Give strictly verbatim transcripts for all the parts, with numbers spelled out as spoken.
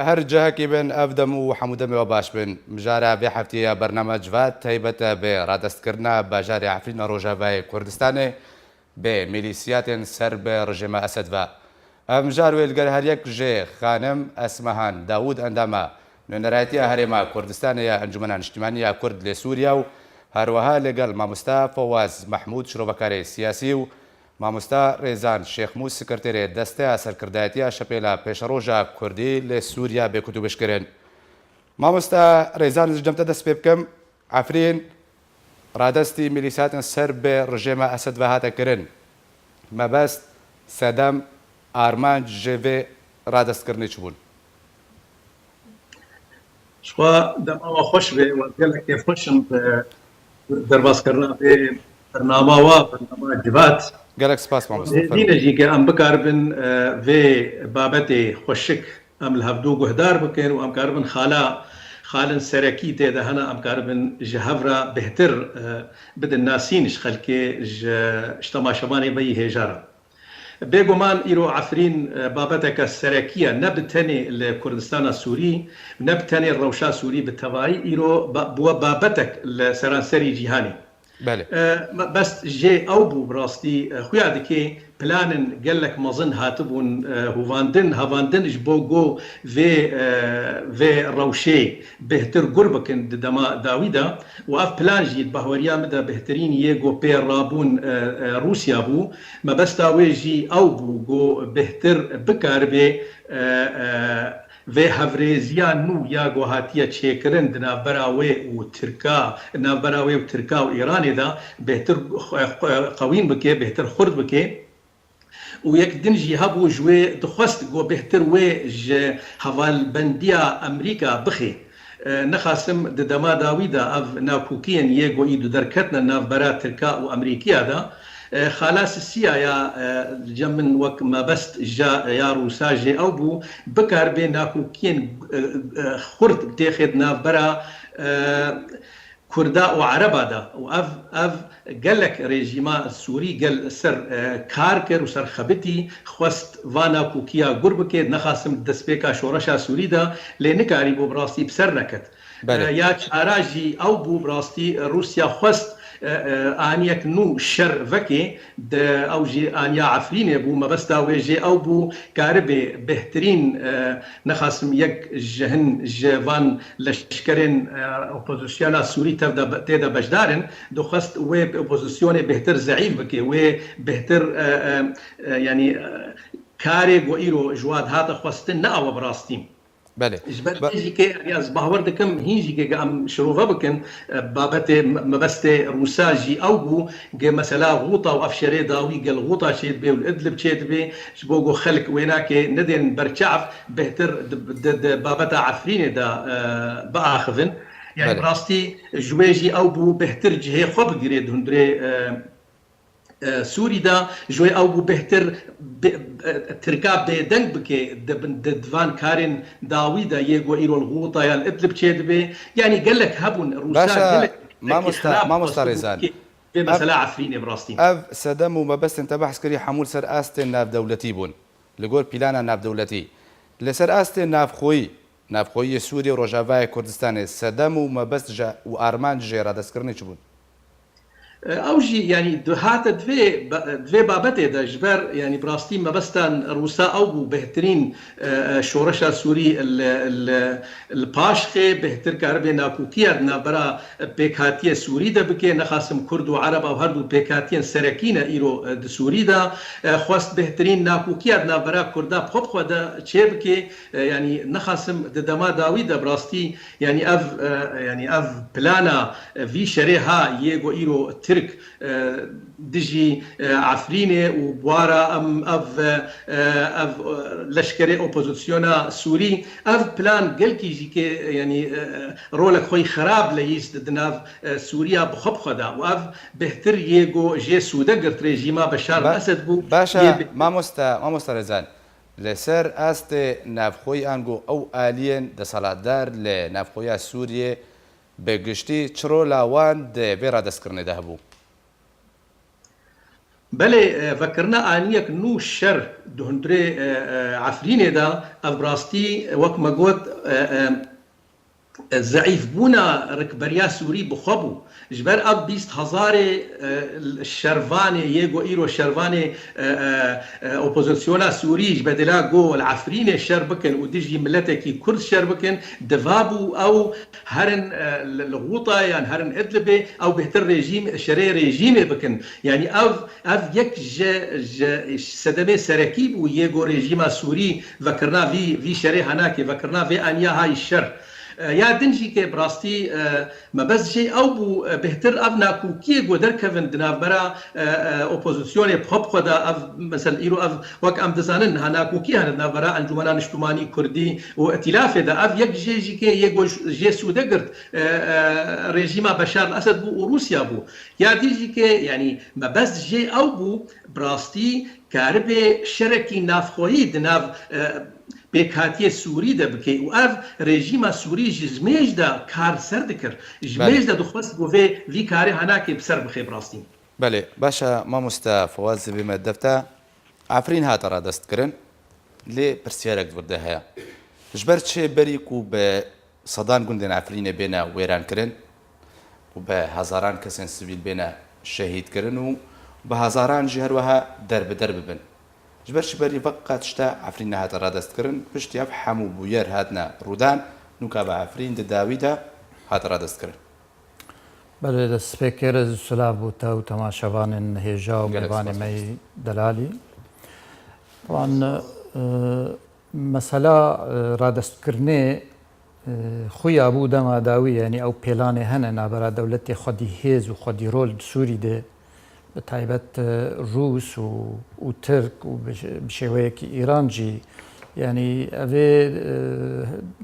Her cihekî bin ev dem û hemû demê we baş bin. Mijara vê hefteyê ya bernama Civat taybet e bi radestkirina bajarê Efrîn a Rojavayê Kurdistanê bi milîsiyatên ser bi rejêma Esed ve. Ev mijar wê li gel her yek ji xanim Esmehan Dawûd endama Nûnerayetiya Herêma Kurdistanê ya Encûmena Niştimanî ya Kurd li Sûriye û herweha li gel mamosta Fawaz Mehmûd şirovekarê siyasî û Mamosta Rêzan Şêxmûs, sekreterê Desteya Serkirdayetiya Şepêla Pêşeroja Kurdî li Sûriya bê kutûbêj kirin. Mamosta Rêzan, ez ji dem te dest pê bikim. Efrîn radestî milîsiyatên ser bi rejêma Esed ve hate kirin. Mebest, sedem, armanc ji vê radestkirinê çi bûn? Ji xwe dema we xweş be, we gelek kêfxweş im bi derbazkirina vê bernama we, bernama Civat. Gelek spas, mamoste. Hêvî ne jî ke em bikaribin, e, vê babetê xweşik em li hevdû guhdar bikin û em karibin xala, xalên serekî tê de hene, em karibin ji hev re bêhtir, e, bidin nasîn ji xelkê, ji, ji temaşevanê me yî hêja re. Bêguman îro Efrîn, e, babeteke serekî ye, ne bi tenê li Kurdistana Sûrî, ne bi tenê rewşa Sûrî bi tevayî, îro ba-, bûye babetek li seranserî cîhanê. Belê. E, me-, bes jê ew bû, bi rastî, e, xuya dikê planên gelek mezin hatibûn, e, hovandin, hevandin ji bo go vê, e, vê rewşê bêhtir gur bikin di dema dawî de û ev plan jî di bahweriya min de bêhtirîn yê go pê rabûn, e, e, Rûsya bû. Mebesta wê jî ew bû go bêhtir bikaribe, e, e, vê hevrêziya nû ya go hatiye çêkirin di navbera wê û Tirka, navbera wê û Tirka û Îranê de bêhtir xwe-, xwe-, qewîn bike, bêhtir xurt bike. Û yek din jî hebû ji wê dixwest go bêhtir wê ji hevalbendiya Amerîka bixê. E, nexasim di dema dawî de ev nakokiyên yê go î du derketine navbera Tirka û Amerîkiya de, e, xala sisiya ya, e, cem min wek mebest ja, ya Rûsa jê ew bû, bikaribe nakokiyên, e, e, xurt têxê di navbera, e, Kurda û Ereba de û ev, ev gelek rejîma Sûrî gel ser, e, kar kir û ser xebitî, xwest va nakokiya gur bike, nexasim destpêka şoreşa Sûrî de, lê nikarîbû bi rastî bi ser neket. Belê. E, ya çara jî ew bû, bi rastî Rûsya xwest, e, e, aniyek nû şer veke, di ew jî aniya Efrînê bû, mebesta wê jê ew bû, karibe bêhtirîn, e, nexasim yek ji hin ji van leşkerên, e, opozisyona Sûrî tev de be-, tê de beşdar in, dixwest wê opozisyonê bêhtir zeîf bike, wê bêhtir, e, e, e, yanî, e, karê ku îro ji wa dihate xwestin ne ew e bi rastî. Belê. Ji ber Be- vê jî ke, ya ez bahwer dikim, hîn jî ke em şirove bikin, e, babetê me-, mebestê Rûsa jî ew bû, ke mesela Xûta û ev şerê dawî gel Xûta çêdibe û li Idlib çêdibe, ji bo ku xelk wênakê nedên ber çav, bêhtir di, di, di babeta Efrînê de, e, biaxivin. Yani Belê. Bi rastî ji wê jî ew bû bêhtir cihê xwe bigirê di hundirê, e, e, Sûrî de, ji wê ew bû bêhtir bi-, e, Tirka bêdeng bike di bin, di, di van karên dawî de yê ku îro li Xûta ya li Idlib çêdibe. Yani gelek hebûn, Rûsa Baş e, gelek mamosta, xirab mamosta xwestibû Rêzan. Bike vê Ev, mesela Efrînê bi rastî. Ev sedem û mebestên te behs kirî hemû li ser astê navdewletî bûn. Li gor plana navdewletî. Li ser astê navxweyî, navxweyî yê Sûriyê û Rojavayê Kurdistanê sedem û mebest ji û armanc jê radeskirinê çi bûn? E, ew jî, yanî, di-, hate di vê ba-, di vê babetê de ji ber, yanî, bi rastî mebestan Rûsa ew bû bêhtirîn, e, e, şoreşa Sûrî li, li, li paş xê, bêhtir karibe nakokiya di navbera pêkhatiyê Sûrî de bike, nexasim Kurd û Ereba û her du pêkhatiyên serekî ne îro, e, di Sûrî de, e, xwest bêhtirîn nakokiya di navbera Kurda bi xwe bi xwe de çêbike, e, yanî nexasim di dema dawî de bi rastî, yanî ev, e, yanî ev plana, e, vî şerê ha yê ku îro Tirk, e, dijî, e, Efrînê û bi wa re em ev, e, ev, e, leşkerê opozisyona Sûrî, ev plan gelkî jî ke, yanî, e, rolek xwe yî xirab leyîst di nav, e, Sûriya bi xwe bi xwe de û ev bêhtir yê ku jê sûde girt rejîma Beşar Ba-, Esed bû. Baş e, yê bi- mamoste, mamoste Rêzan, li ser astê navxweyî ango ew aliyên desthilatdar li navxweya Sûriyê bi giştî çi rola wan di vê radestkirinê de hebû? Belê, e, vekirina aniyek nû şer di hundirê, e, e, Efrînê de, ev bi rastî, wek me got, e, e, e, zeîfbûna rikberiya Sûrî bi xwe bû. Ji ber ev bîst hezarê, e, şervanê, yê ku îro şervanê, e, e, e, opozisyona Sûrî ji bedela ku li Efrînê şer bikin û dijî miletekî Kurd şer bikin, diva bû ew herin, e, li, li Xûta yan herin Idlibê, ew bêhtir rejîm, şerê rejîmê bikin. Yanî ev, ev yek ji, ji sedemê serekî bû yê ku rejîma Sûrî vekirina vî, vî şerê henakê, vekirina vê aniya hay şer. E, ya din jî ke bi rastî, e, mebest jê ew bû, e, bêhtir ev nakokiyê ku derkevin di navbera, e, e, opozisyonê bi xwe bi xwe de ev, mesela îro ev, wek em dizanin, niha nakokî hene di navbera Encûmena Niştimanî Kurdî û Îtîlafê de. Ev yek jê jî ke yê ku jê sûde girt, e, e, rejîma Beşar el-Esed bû û Rûsya bû. Ya dî jî ke, yanî mebest jê ew bû, bi rastî karibê şerekî navxweyî di nav, e, pêkhatiyê Sûrî de bike û ev rejîma Sûrî ji mêj de kar ser dikir. Ji Belê. mêj de dixwest ku vê, vî karê henakê bi ser bixe bi rastî. Belê, baş e, mamoste Fawaz, dibê me defta Efrîn hate radestkirin, lê pirsiyarek di vir de heye. Ji ber çi berî ku bi sedan gundên Efrînê bêne wêrankirin û bi hezaran kesên sivîl bêne şehîdkirin û bi hezaran jî her wiha derbider bibin? Ji ber çi berî veqa tişta Efrîn nehate radestkirin, piştî ev hemû bûyer hatine rûdan, nûka bi Efrîn di dawî de hate radestkirin? Belê, destpêkê rêz û silav bo te û temaşevanên hêja û Gelek mêvanê spas, me yî delalî. Wan, e, mesela, e, radestkirinê, e, xuya bû dema dawî, yanî ew pêlanê hene navbera dewletê xwedî hêz û xwedî rol di Sûrî de, bi taybet, e, Rûs û, û Tirk û bi, bi şêweyekî Îran jî, yanî evê, e,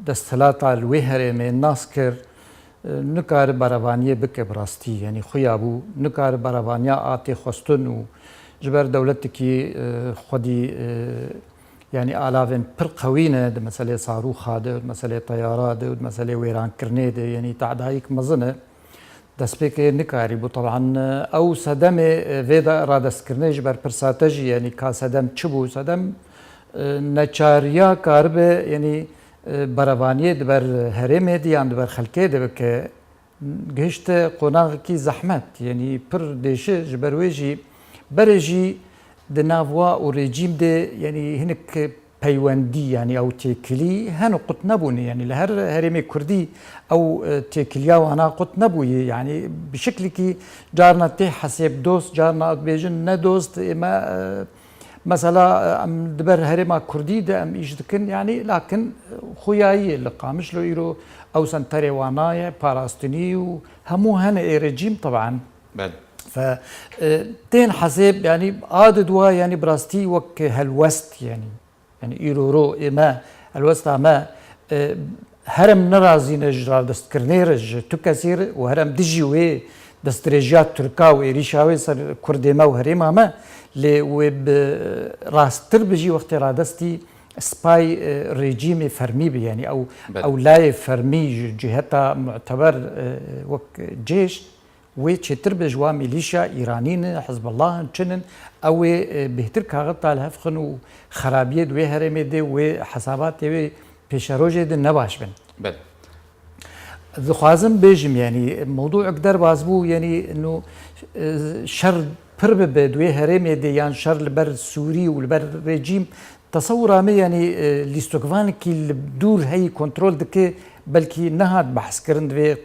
desthilata li wê herêmê nas kir, e, nikare berevaniyê bike bi rastî, yanî xuya bû, nikare berevaniya a tê xwestin û ji ber dewletekî, e, xwedî, e, yanî alavên pir qewî ne di meselê sarûxa de, di meselê teyara de û di meselê wêrankirinê de, yanî tadayîk mezin e. Destpêkê nikarîbû. Teban, ew sedemê, e, vê de radestkirinê ji ber pirsa te jî, yanî ka sedem çi bû? Sedem, e, neçariya karibe, yanî, e, berevaniyê di ber herêmê de yan di ber xelkê de bike, gihişte qonaxekî zehmet, yanî pir dêşe, ji ber wê jî berê jî di nav wa û rejîm de, yanî hinek peywendî, yanî ew têkilî hene qut nebûne. Yanî li her herêmê kurdî ew, e, têkiliya wana qut nebûye. Yanî bi şiklekî carna tê hesêb dost, carna dibêjin ne dost. Ê me, e, mesela, e, em di ber herêma kurdî de em îş dikin. Yanî lakin, e, xuyayî ye li Qamişlo îro ew senterê wana ye, parastinî û hemû hene ê rejîm teban. Belê. Fe, e, tên hesêb, yanî a di dua, yanî bi rastî wek helwest, yanî. Yanî îro ro ê me, helwesta me, e, her em nerazî ne ji radestkirinê re ji tu kesê re û her em dijî wê destdirêjiya Tirka û êrîşa wê ser Kurdê me û herêma me, lê wê bi rasttir bi jî wextê radestî spay, e, rejîmê fermî bi, yanî ew, Belê. ew layê fermî ji ciheta muteber, e, wek cêş, wê çêtir be ji wa mîlîşya Îranî ne, Hizbullah in, çi nin, ew ê, e, bêhtir kaxita li hev xin û xerabiyê di wê herêmê de wê hesabatê wê pêşerojê de ne baş bin. Belê. Dixwazim bêjim, yanî mewdûek derbas bû, yanî nû, e, şer pir bibe di wê herêmê de yan şer li ber Sûrî û li ber rejîm. Tesewira me, yanî, e, lîstokvanekî li dûr heyî kontrol dike, belkî nehat behskirin di vê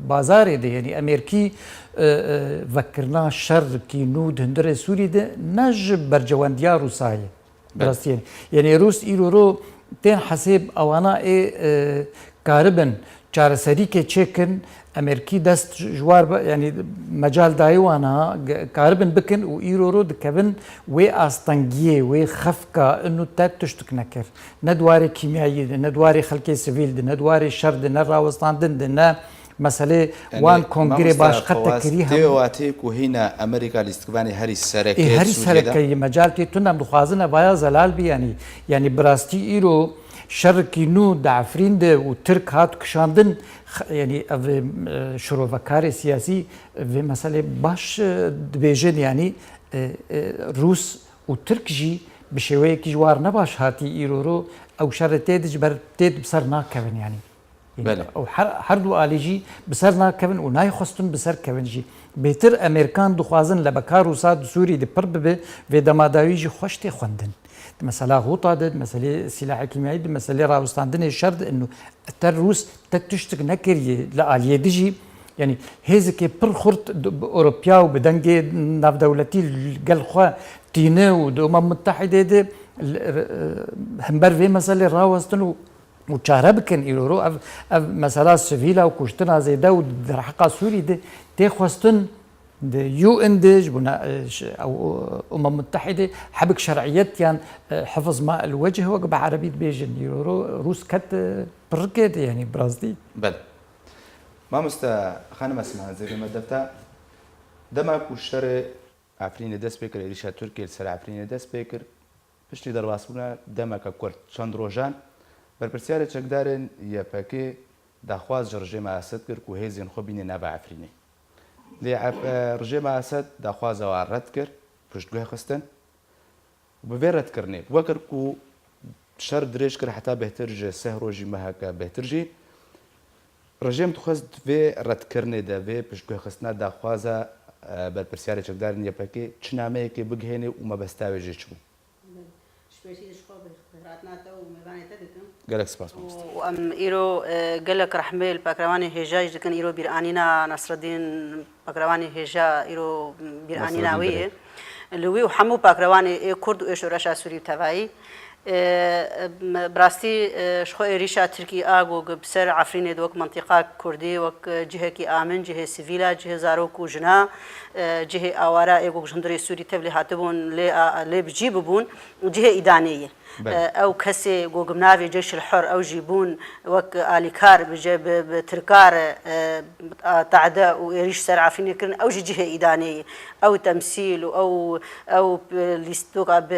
bazarê de, yanî Amerîkî, e, e, vekirina şerekî nû di hundirê Sûrî de ne ji berjewendiya Rûsayê. Belê. Bi rastî, yanî, yanî Rûs îro ro tên hesêb ewana ê, e, karibin çareserîkê çêkin, Amerîkî dest ji war be, yanî mecal dayê wana ge-, karibin bikin û îro ro dikevin wê astengiyê, wê xefka inu te tiştik nekir. Ne di warê kîmyayî de, ne di warê xelkê sivîl de, ne di warê şer de, ne rawestandin de, ne meselê Yanî, wan kongrê mamoste baş qet Fawaz, tekirî tê hemû. Watê ku hîna Amerîka lîstikvanê herî sereke Ê, herî Sûriyê de. Sereke yî, mecal tê tund em dixwazin evaya zelal bi, yanî, yanî bi rastî îro şerekî nû di Efrîn de û Tirk hat kişandin, x-, yanî ev, e, şirovekarê siyasî vê meselê baş, e, dibêjin, yanî e, e, Rûs û Tirk jî bi şêweyekî ji war ne baş hatî îroro ew şerê tê di ji ber tê di bi ser nakevin yanî. Yanî Belê. ew her, her du alî jî bi ser nakevin û nayê xwestin bi ser kevin jî. Bêtir Amerîkan dixwazin lebeka Rûsa di Sûrî de pir bibe, vê dema dawî jî xweş tê xwendin. Di mesela Xuta de, di meselê sîlahê kîmyayî, di meselê rawestandinê şer de inu te Rûs te tiştik nekiriye li aliyê dijî, yanî hêzikê pir xurt di, bi Ewropiya û bi dengê navdewletî li gel xwe tîne û di Umem Mutehidê de li, hember vê meselê rawestin û, û çare bikin îroro ev, ev mesela sivîla û kuştina zêde û derheqa Sûrî de tê xwestin di U N de ji bona, e, ji, ew, Umem Mutehidê hebik şer'iyet yan, e, hifz ma el wecih wek bi erebî dibêjin îroro Rûs ket, e, pirrikê de yanî bi rastî. Belê. Mamoste Xanim Esma, zêde me defta. Dema ku şerê Efrînê dest pê kir, êrîşa Tirkiyê li ser Efrînê dest pê kir, piştî derbasbûna demeke kurt, çend rojan, berpirsyarê çekdarên Y P G daxwaz ji rejêma Esed kir ku hêzên xwe bîne nava Efrînê. Lê Ef-, rejêma Esed daxwaza wan red kir, piştguh xistin. Bi vê redkirinê, wekir ku şer dirêj kir heta bêhtir ji sih rojî meheke bêhtir jî, rejêm dixwest vê redkirinê de, vê piştguhxistina daxwaza, e, berpirsyarê çekdarên Y P G çi nameyekê bigihêne û mebesta wê jê çi bû? Belê. Ji pêşî de ji xwe bi, bi hatina te û mêvanê te dikim. Gelek spas, mamoste. Û em îro, e, gelek rehmê li pakrevanê hêja jî dikin, îro bîranîna Nasreddîn, pakrevanê hêja îro bîranîna Nasreddîn wî ye. Birê. Li wî û hemû pakrevanê ê Kurd û ê şoreşa Sûrî bi tevayî. E, em, bi rastî, e, ji xwe êrîşa Tirkî a ku bi ser Efrînê de wek mentiqa Kurdî, wek, e, cihekî amin, cihê sivîl a, cihê zarok û jina, e, cihê awara ê ku ji hundirê Sûrî tevlî hatibûn, lê a, lê bi cî bibûn, cihê îdanê ye. Belê. E, ew kesê ku bi navê Ceyşil Hur, ew jî bûn wek alîkar bi ce-, bi, bi Tirka re, e, a, tade û êrîş ser Efrînê kirin, ew jî cihê îdanê ye. Ew temsîl û ew, ew lîstoka bi,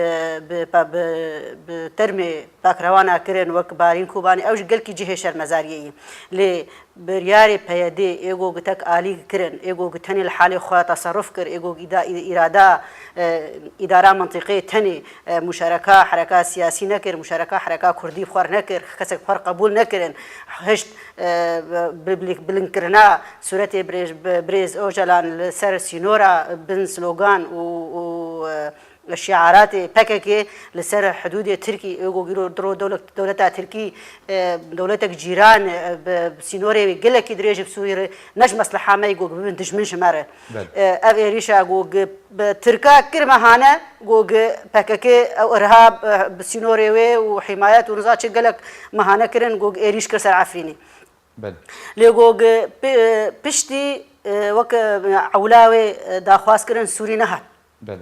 bi, bi, bi termê pakrewana kirin wek Barîn Kobanî, ew jî gelkî cihê şermezariyê ye. Lê biryarê P Y D ê ku tek alî kirin, ê ku tenê li halê xwe teserruf kir, ê ku îda-, î-, îrada, e, îdara mentiqê tenê, e, muşereka hereka siyasî nekir, muşereka hereka kurdî bi xwe re nekir, kesek bi xwe re qebûl nekirin. Hişt, e, bi-, bi-, bilinkirina sûretê birêz-, bi-, birêz Ocalan li ser sînora bin slogan û, û, e, şiaratê P K K li ser hidûdê Tirkî, ê ku îro dro dewlet-, dewleta Tirkî, e, dewletek cîran, e, bi, bi sînorê gelekî dirêj bi Sûrî re ne ji mesleha me ye ku bibin dijmin ji me re. Belê. E, ev êrîşa ku gi-, bi Tirka kir mehane, ku gi P K K ew irhab, e, bi sînorê wê û hîmayet û niza çi gelek mehane kirin, ku êrîş kir ser Efrînê. Belê. Lê ku gi pi-, piştî, e, wek, e, ewla wê, e, daxwaz kirin Sûrî nehat. Belê.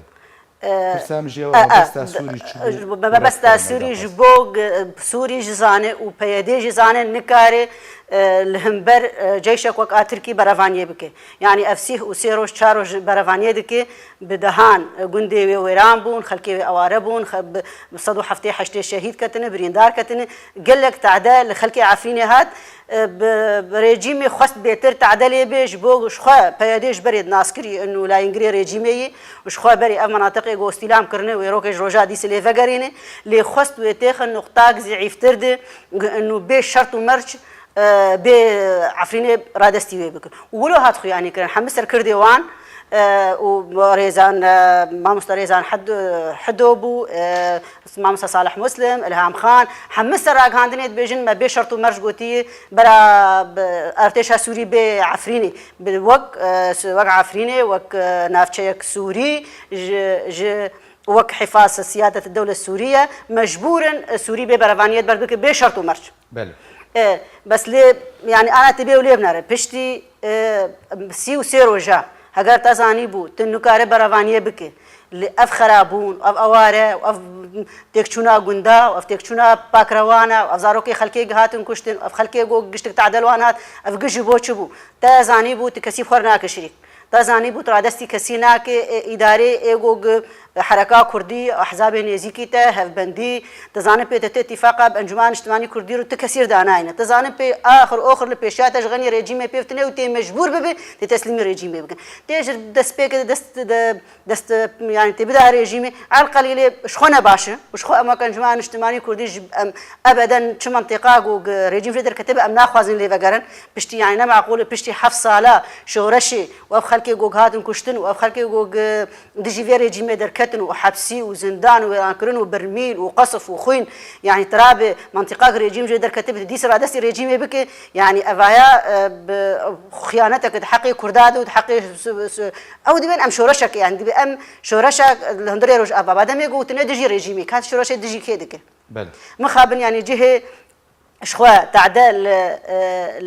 E, Pirsa min jî ew e, e, mebesta d-, Sûrî çi bû? Mebesta Sûrî ji bo g-, Sûrî jî zane û P Y D jî zane nikare, e, li hember, e, ceyşek wek a Tirkî berevaniyê bike. Yanî ev sîh û sê roj, çar roj berevaniyê dike, bi dehan, e, gundê wê wêran bûn, xelkê wê eware bûn, xe-, bi, bi sed û heftê heştê şehîd ketine, birîndar ketine. Gelek tade li xelkê Efrînê hat, e, bi, bi rejîmê xwest bêtir tade lê bê, ji bo ji xwe P Y D ji berê nas kirî û layîngirê rejîmê yî, ji xwe berê ev menatiqê ku îstîlam kirine wê rokê ji roja dîsê lê vegerîne, lê xwest wê têxe nuqtak zîîftir de, û bê şert û merc, e, bê Efrînê radestî wê bikin. Û wilo hat xuyanî kirin, hemî serkirdê wan, e, û rêzan, e, mamoste Rêzan Hed-, Hido bû, e, Mamoste Salih Muslim, Ilham Xan, hemî ser ragihandinê dibêjin, me bê şert û merc gotî, bera bi, artêşa Sûrî bê Efrînê. Bi, wek, e, s-, wek Efrînê, wek, e, navçeyek Sûrî, ji, ji, wek hifaz siyadet dewlet Sûriye, mecbûr in, e, Sûrî bê berevaniyê dibir bike, bê şert û merc. Belê. E, bes lê, yanî ana tibê û lê binere. Piştî, e, sî û sê roja, heger te zanîbû, tu nikare berevaniyê bike. Li ev xerabûn, ev eware, ev têkçûna gunda, ev têkçûna pakrewana, ev zarokê xelkê hatin kuştin, ev xelkê ku giştik tadel wan hat, ev giş ji bo çi bû? Te zanîbû, tu kesî xwe nake şirîk. Te zanîbû, tu radestî kesî nake, e, îdarê ê ku gi-, Hereka Kurdî, ehzabê nêzîkî te, hevbendî, tu zanin pê te, tu îtîfaqa bi Encûmena Niştimanî Kurdî re tu kesî re danayne. Tu zanin pê axir oxir li pêşiya te ji xenî rejîmê pêv tine û tê mecbûr bibe, tê teslîmî rejîmê bikin. Tê ji destpêkê de dest, de, dest, yani tê bida rejîmê, elqelîlê ji xwe ne baş e. Û ji xwe em wek Encûmena Niştimanî Kurdî ji em ebeden çi mentiqa ku rejîm jê derketibe em naxwazin lê vegerin. Piştî, yani ne meqûl e, piştî heft sala şoreşê û ev xelkê ku hatin kuştin û ev xelkê ku dijî vê rejîmê derketin û hepsî û zindan û wêrankirin û birmîl û qesf û xwîn, yani tirabe mentiqa ku rejîm jê derketibe, dîsa radestî rejîmê bike, yani evaya, e, bi xiyanetek di heqê Kurda de û di heqê s-, s-, ew dibên em şoreşek, yani dibe em şoreşek li hundirê Rojava. Bademê gotine dijî rejîmê, kat şoreşê dijî kê dike? Belê. Mixabin, yani cihê Ji xwe tade li, e,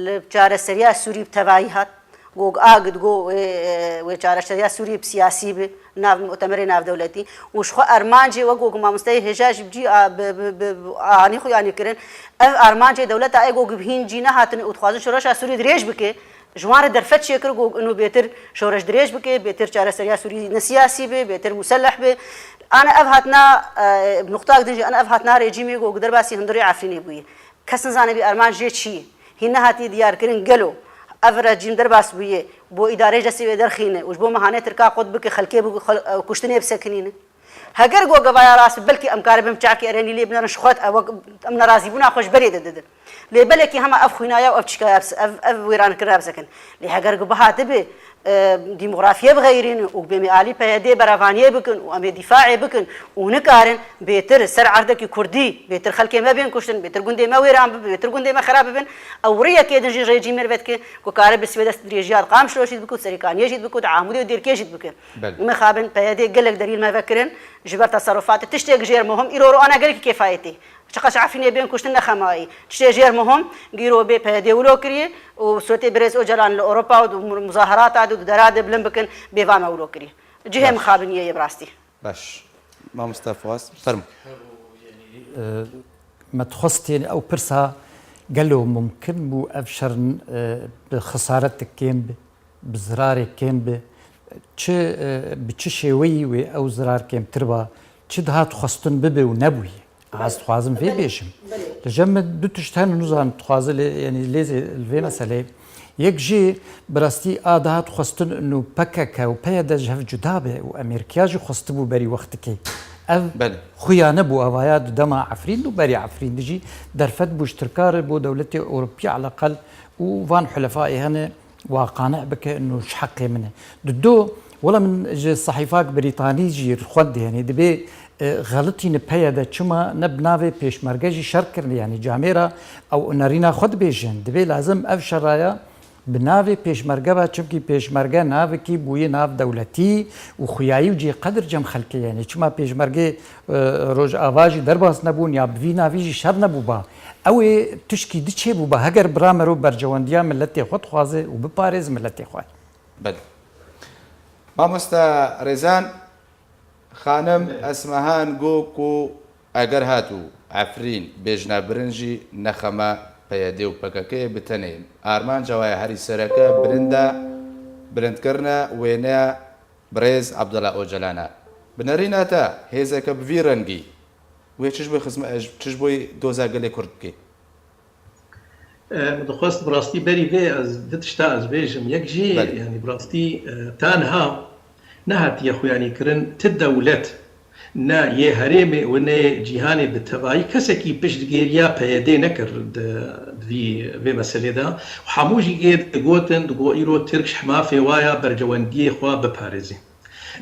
li çareseriya Sûrî bi tevayî hat. Got, agid, got, wê, e, wê çareseriya Sûrî bi siyasî bi, nav mutemerê navdewletî. Û ji xwe armancê, wek got mamosteyê hêja jî bi cî a, bi, bi, bi, bi anî xwe yanî kirin. Ev armancê dewleta ê got bi hîn cî nehatine û dixwazin şoreşa Sûrî dirêj bike. Ji wan re derfet çêkir, got, ino bêtir şoreş dirêj bike, bêtir çareseriya Sûrî ne siyasî be, bêtir museleh be. Ana ev hatina, e, bi nuqtak din jî, ana ev hatina rejîmê, got, derbasî hundirê Efrînê bûye. Kes nizane vî armanc jê çi ye. Hîn nehatiye diyarkirin gelo ev rejîm derbas bûye, bo îdareyê destê wê derxîne û ji bo mehanê Tirka qut bike, xelkê bi xel-, kuştinê bisekinîne. Heger go gevaya rast be, belkî em karibin çavkê Erênî lê binerin ji xwe, ew wek em nerazîbûna xwe ji berê de didin. Lê belekî hema ev xwînaya û ev çîkaya bise-, ev, ev wêrankirina bisekin. Lê heger go bihatibe, e, demografiyê bixeyrînin û bêmê alî P Y D berevaniyê bikin û em ê dîfaê bikin û nikarin bêtir ser erdekî Kurdî, bêtir xelkê me bên kuştin, bêtir gundê me wêran bibe, bêtir gundê me xerab bibin, ew riyekê din jî rejîmê li vedike ku kare bi sivê dest dirêjiya di Qamişlo jî dibike û Serîkaniyê jî dibike û di Amûdê û Dêrkê jî dibike. Belê. Mixabin P Y D gelek delîl me vekirin, ji ber teserufatê tiştek jêr muhim, îro ro ana gelekî kêfayetê. Çiqas Efrînê bên kuştin ne xemayî. Tiştê jêr muhim, gîro bê P Y D wilo kiriye û sûretê birêz Ocalan li Ewropa û di muzaherata de û di dera de bilind bikin, bê va me wilo kiriye. Cihê Baş. mixabiniyê ye bi rastî. Baş. Mamoste Fuaz, fermo. E, me dixwest, yani, ew pirsa gelo mumkin bû ev şer, e, bi xisaretik kêm bi, bi zirarê kêm bi, çi, e, bi çi şêweyî wê ew zirar kêmtir ba, çi dihat xwestin bibe û nebûye? Ez dixwazim vê Belê. bêjim. Belê. Li cem min du tişt hene, nizan dixwaze lê, yani lê zê-, li vê meseleyê. Yek jî bi rastî a dihat xwestin û P K K û P Y D ji hev cuda be û Amerîkaya jî xwestibû berî wextikê. Ev Belê. xuya nebû, avaya di dema Efrîn û berî Efrîn de jî derfet bû ji Tirka re bo dewletê Ewropî eleqel û van hulefayê hene wa qane bike û ji heqê min e. Di do, wela min ji sehîfak Brîtanî jî xwend, yani dibê, e, xelitîne P Y D çima ne bi navê pêşmerge jî şer kirin, yani camêra ew nerîna xwe dibêjin. Dibê lazim ev şeraya bi navê pêşmerge be, çimkî pêşmerge navekî bûye nav dewletî û xuyayî û cê qedir cem xelkê, yani çima pêşmergê, e, Rojava jî derbas nebûn ya bi vî navî jî şer nebûba. Ew ê tişkî di çêbûba heger bira mero berjewendiya miletê xwe dixwaze û biparêz miletê xwe. Belê. Mamoste Rêzan, xanim Esmehan got ku eger hatû Efrîn bêjna birin jî ne xema P Y D û P K K yê bi tenê. Armanca we ya herî sereke birinda, bilindkirina wêneya Birêz Abdullah Ocalan e. Bi nerîna te hêzeke bi vî rengî wê çi ji bo xizme-, çi ji bo doza gelê Kurd bike? E, min dixwest bi rastî berî vê ez du tişta ez bêjim. Yek jî, Belê. yani bi rastî, e, ta niha nehatiye xuyanîkirin ti dewlet, ne yê herêmê û ne yê cîhanê bi tevayî kesekî piştgiriya P Y D nekir di, di vî, vê meselê de. Hemû jî yê digotin, digo îro Tirk ji hema fêwaya berjewendiyê xwe biparêzin.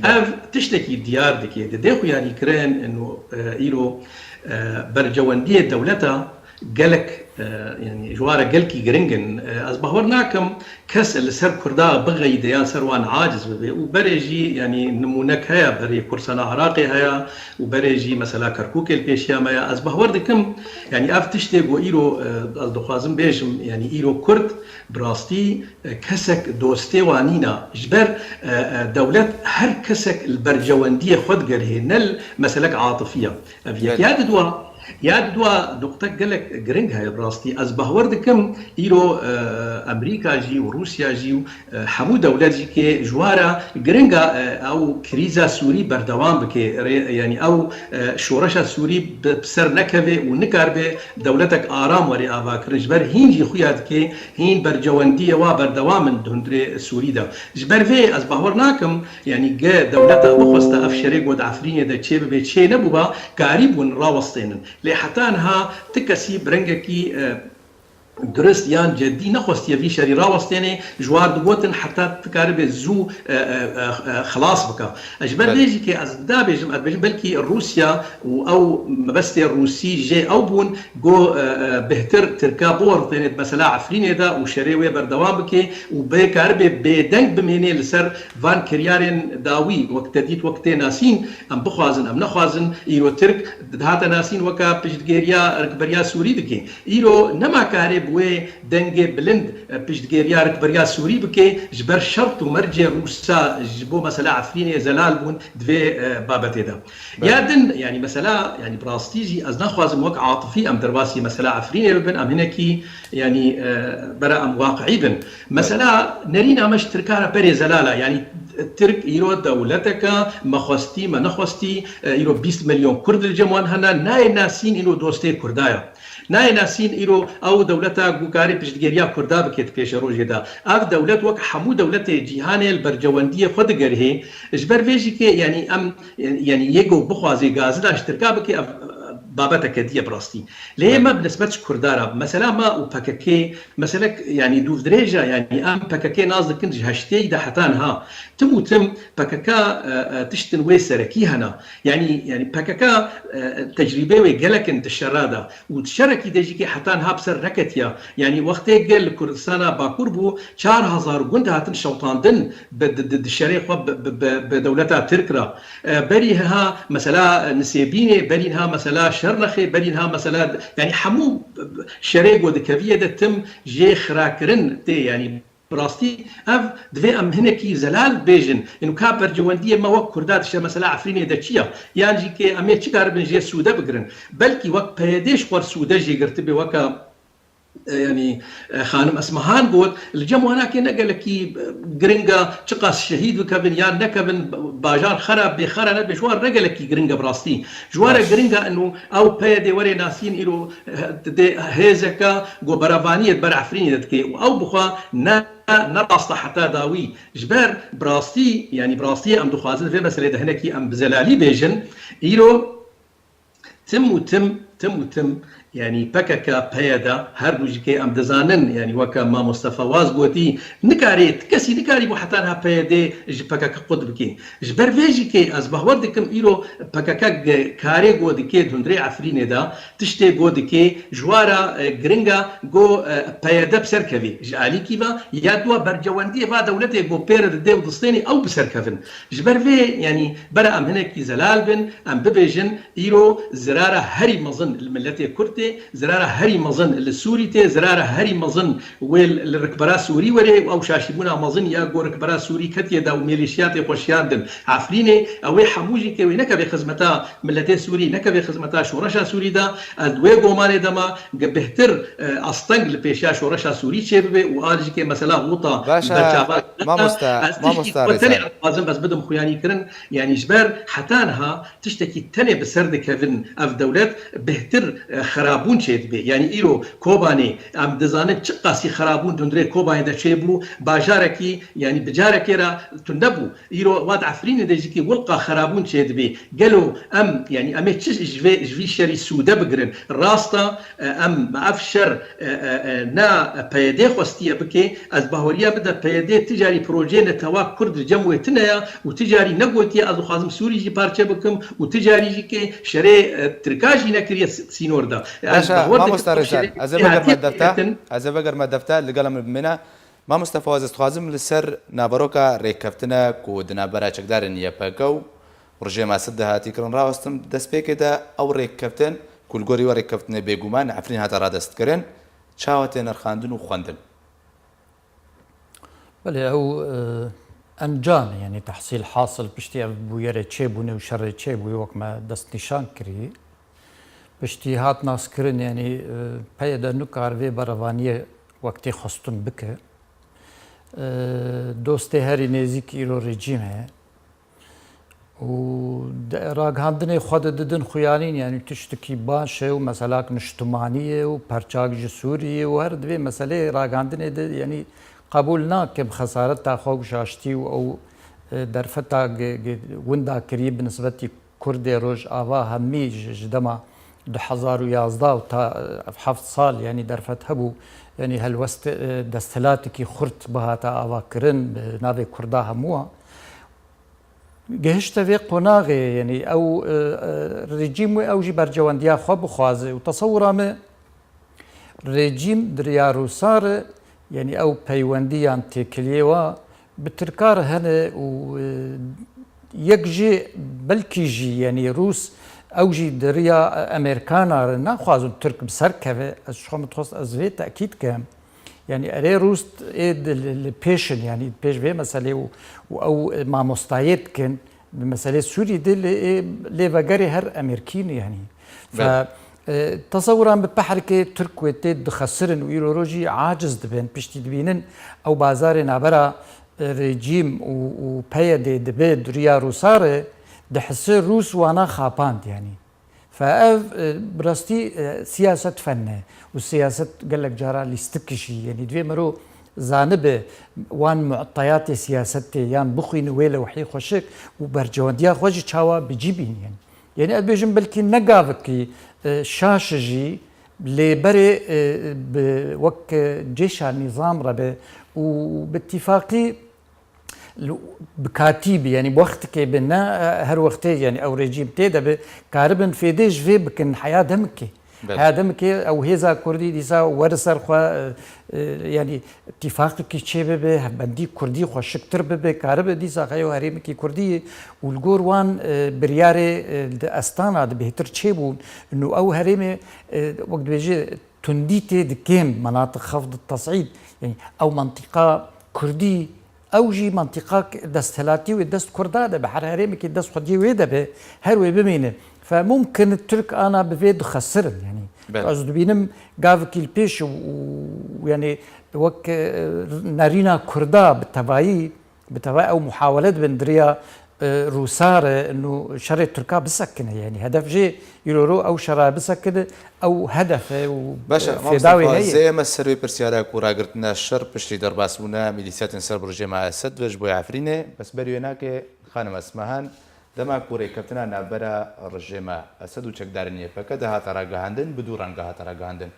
Belê. Ev tiştekî diyar dike. Di dê xuyanîkirin û, e, îro, e, berjewendiyê dewleta gelek, e, yani ji wan re gelkî giring in. E, ez bawer nakim kes li ser Kurda bixeyde yan ser wan aciz bibe û berê jî, yani nimûnek heye, berê Kursana Iraqê heye û berê jî mesela Kerkûkê li pêşiya me ye. Ez bawer dikim, yani ev tiştê ku îro, e, ez dixwazim bêjim, yani îro Kurd bi rastî, e, kesek dostê wan nîna. Ji ber, e, e, dewlet her kesek li berjewendiyê xwe digerihê, ne li meselek atifî ye. Ev yek. Belê. Ya di dua, Ya di dua nuqtek gelek giring heye bi rastî. Ez bahwer dikim îro e, Amerîka jî û Rûsya jî û e, hemû dewlet jî kê ji wa re giring e ew krîza Sûrî berdewam bike. Rê, yanî ew e, şoreşa Sûrî bi, bi ser nekeve û nikaribe dewletek aram were avakirin. Ji ber hîn jî xuya dike hîn bercewendiyê wa berdewam in di hundirê Sûrî de. Ji ber vê ez bahwer nakim, yanî ge dewleta bixwesta ev şerê ku di Efrînê de çêbibe çê nebûba, karîbûn rawestênin. Lê heta niha ti kesî bi rengekî e, durist yan cedî nexwestiye vî şerî rawestêne, ji war digotin heta ti karibe zû e, e, e, e, xilas bike. Ji ber vê jî kê ez dibêjim, ez dibêjim belkî Rûsya û ew mebestê Rûsî jê ew bûn, Go e, e, bêhtir Tirka biwertêne di mesela Efrînê de û şerê wê berdewam bike û bê karibe bêdeng bimêne li ser van kiryarên dawî, wek te dît, wek tê nasîn, em bixwazin, em nexwazin, îro Tirk dihate nasîn weke piştgêriya rikberiya Sûrî dike. Îro nema karê bi wê dengê bilind e, piştgêriya rikberiya Sûrî bike ji ber şert û mercê Rûsa ji bo mesela Efrînê zelal bûn di vê e, babetê de. Ya din, yanî mesela, yanî bi rastî jî ez naxwazim wek atifî em derbasî mesela Efrînê bibin, em hinekî, yanî e, bera em waqiî bin. Mesela nerîna me ji Tirka re berê zelal e, yanî Tirk îro dewleteke me xwestî, me nexwestî, e, îro bîst milyon Kurd li cem wan hene, nayê nasîn îro dostê Kurda ye. Nayê nasîn îro ew dewleta ku karê piştgêriya Kurda bike di pêşerojê de. Ev dewlet wek hemû dewletê cîhanê li bercewendiyê xwe digerihê. Ji ber vê jî kê, yanî em, yanî yê ku bixwazê gazina ji Tirka bike, ev, e, babeteke dî ye bi rastî. Lê me bi nisbet ji Kurda re, mesela me û P K K, mesele, yanî dûvdirêj e, yanî em P K K nas dikin ji heştê de heta niha. Tim û tim P K K, e, e, tiştin wê serekî hene. Yanî, yanî P K K, e, tecrîbê wê gelek in di şera de. Û di şerekî de jî kê heta niha bi ser neketiye. Yanî wextê gel li Kurdistana Bakur bû, çar hezar gund hatin şewitandin bi, di, di, di şerê xwe bi, bi, bi, bi dewleta Tirk re. E, berî niha mesela Nisêbînê, berî niha mesela Şernexê, berî niha mesela, yanî hemû şerê ku dikeviyê de tim jê xirakirin tê, yanî Bi rastî ev divê em hinekî zelal bêjin. Ên ka bercewendiyê me wek Kurda dişe mesela Efrînê de çi ye? Yan jî kê em ê çi karibin jê sûde bigirin? Belkî wek P Y D ji xwe sûde jê girtibê weke, e, yanî, e, xanim Esmehan got, li cem wana kê ne gelekî, e, giring e, çiqas şehîd bikevin yan nekevin, bajar xera bê xera nebe, ji wan re gelekî giring e bi rastî. Ji wan re giring e ino ew P Y D were nasîn îro, e, dê hêzeke ku berevaniyê di ber Efrînê de dike û ew bixwe ne, ne rast e heta dawî. Ji ber bi rastî, yanî bi rastî em dixwazin vê meselê de hinekî em bi zelalî bêjin. Îro tim û tim, tim û tim, yanî P K K, P Y D, her du jî kê em dizanin, yanî weke mamoste Fawaz gotî, nikarê, kesî nikarîbû heta niha P Y D ji P K K qut bike. Ji ber vê jî kê ez bahwer dikim îro P K K ge-, karê go dike di hundirê Efrînê de, tiştê go dike, ji wa re, e, giring e go, e, P Y D bi ser kevî. Ji alîkî ve ya dua bercewendiyê va dewletê go pê re dide û distênê ew bi ser kevin. Ji ber vê, yanî bera em hinekî zelal bin, em bibêjin, îro zirara herî mezin li miletê Kurd tê, zirara herî mezin li Sûrî tê, zirara herî mezin wê li rikbera Sûrî were û ew şaşîbûna mezin ya ku rikbera Sûrî ketiye de û mêlîşiyatê xwe şiyandin Efrînê, ew ê hemû jî kê wê nekeve xizmeta miletê Sûrî, nekeve xizmeta şoreşa Sûrî de, ez di wê gomanê de me ge bêhtir, e, asteng li pêşiya şoreşa Sûrî çêbibe û an jî kê mesela wota Baş e, berçava mamoste, ez tiştî mamoste xwe tenê Rêzan. Dixwazim ez bidim xuyanî kirin, yanî ji ber heta niha tiştekî tenê bi ser dikevin ev dewlet bêhtir, e, xerabûn çêdibe. Yanî îro Kobanê em dizanin çiqasî xerabûn di hundirê Kobanê de çêbû, bajarekî, yanî bi carekê re tune bû. Îro wat Efrînê de jî kî wilqa xerabûn çêdibe. Gelo em, yanî em ê çi ji vê, ji vî şerî sûde bigirin? Rast e, e, em ev şer, e, e, e, ne P Y D xwestiye bike. Ez baweriya min de P Y D ti carî projeyê netewa Kurd li cem wê tune ye û ti carî negotiye ez dixwazim Sûrî jî parçe bikim û ti carî jî kê şerê, e, Tirka jî nekiriye s-, sînor de. Ez Baş e, bawer dikim mamoste ew Rêzan, şerê ez ê vegerme hatiye defte, diketin. Ez ê vegerme defte, li gel min bimîne. Mamoste Fawaz, ez dixwazim li ser naveroka rêkeftina ku di navbera çekdarên Y P G û rejîma Sid de hatî kirin rawestim. Destpêkê de ew rêkeftin ku li gorî we rêkeftinê bêguman Efrîn hate radestkirin, çawa tê nirxandin û xwendin? Belê, ew, e, encam e, yanî tehsîl hasil piştî ev bûyerê çêbûne û şerê çêbûyê wek me destnîşan kirî. Piştî hat naskirin, yanî, e, PYD nikar vê berevaniyê wek tê xwestin bike. E, dostê herî nêzîk îro rejîm heye. Û de, ragihandinê xwe de didin xuyanîn, yanî tiştekî baş e û meselak niştimanî ye û perçak ji Sûriyê û her di vê meseleyê ragihandinê de, yanî qebûl nake bi xesareta xwe û şaştî û ew, e, derfeta ge-, ge-, winda kirî bi nisbetî Kurdê Rojava hemî ji, ji dema du hezar û yazdeh û ta, e, heft sal, yanî derfet hebû, yanî helwest, e, desthilatekî xurt bihata avakirin bi navê Kurda hemû a. Gihişte vê qonaxê, yanî ew, e, e, rejîm wê ew jî bercewendiya xwe bixwaze û tesewira me rejîm di riya Rûsa re, yanî ew peywendî yan têkiliyê wa bi Tirka re hene û, e, yek jî belkî jî, yanî Rûs ew jî di riya Amerîkana re naxwazin Tirk bi ser keve. Ez ji xwe min dixwest ez vê tekîd kem. Yanî erê Rûs ê di li, li pêş in, yanî pêş vê meselê û, û ew mamostayê dikin. Di meselê Sûrî de lê, ê, lê vegerê her Amerîkî ne, yanî. Fe, Belê. e, tesewuran bi pehrikê Tirk wê tê dixesirin û îro rojî aciz dibin, piştî dibînin ew bazarê navbera, e, rejîm û, û PYDê dibe duriya Rûsa re, dihisi Rûs wana xapand, yanî. Fe ev, e, bi rastî, e, siyaset fen e û siyaset gelek cara lîstik jî, yanî divê mero zanibe wan mu'teyatê siyasetê yan bixwîne wê lewhî xweşik û bercewendiya xwe jî çawa bi cî bînin. Yanî ez bêjim belkî ne gavekî, e, şaş jî lê berê, e, bi wek, e, cêşa nîzam re be û bi tîfaqî Li, bi katî bi, yanî bi wextikê bi, ne, e, her wextê, yanî ew rejîm tê de bi, karibin fêdê ji vê bikin heya demikê. Belê. Heya demikê ew hêza Kurdî dîsa weri ser xwe, e, e, yanî tîfaqekî çê bibe, hevbendî Kurdî xweşiktir bibe, karibe dîsa xeyo herêmekî Kurdî ye û li gor wan, e, biryarê, e, di Astana de bêhtir çêbûn. Nû ew herêmê, e, wek dibêje tundî tê di kêm, menatiq xefd tes'îd, yanî ew mentiqa Kurdî, ew jî mentiqa desthilatî wê dest Kurda de be, her herêmekî dest xwediyê wê de be, her wê bimîne. Fe mumkin Tirk ana bi vê dixesirin, yanî. Belê. Ez dibînim gavekî li pêş û, û, yanî wek, e, nerîna Kurda bi tevayî, bi tevayî ew muhawele dibin diriya, e, Rûsa re, nû şerê Tirka bisekine, yanî hedef jê îro ro ew şera bisekine, ew hedef e û, Baş e, e, fêda wê Mustafa, heye. Zê me ser wê pirsyara ku ragirtina şer piştî derbasbûna milîsiyatên ser bi rejêma Esed ve ji bo Efrînê, bes berî wê nake, xanim Esmehan, dema ku rêkeftina navbera rejêma Esed û çekdarên Y P K dihate ragihandin, bi du renge hate ragihandin.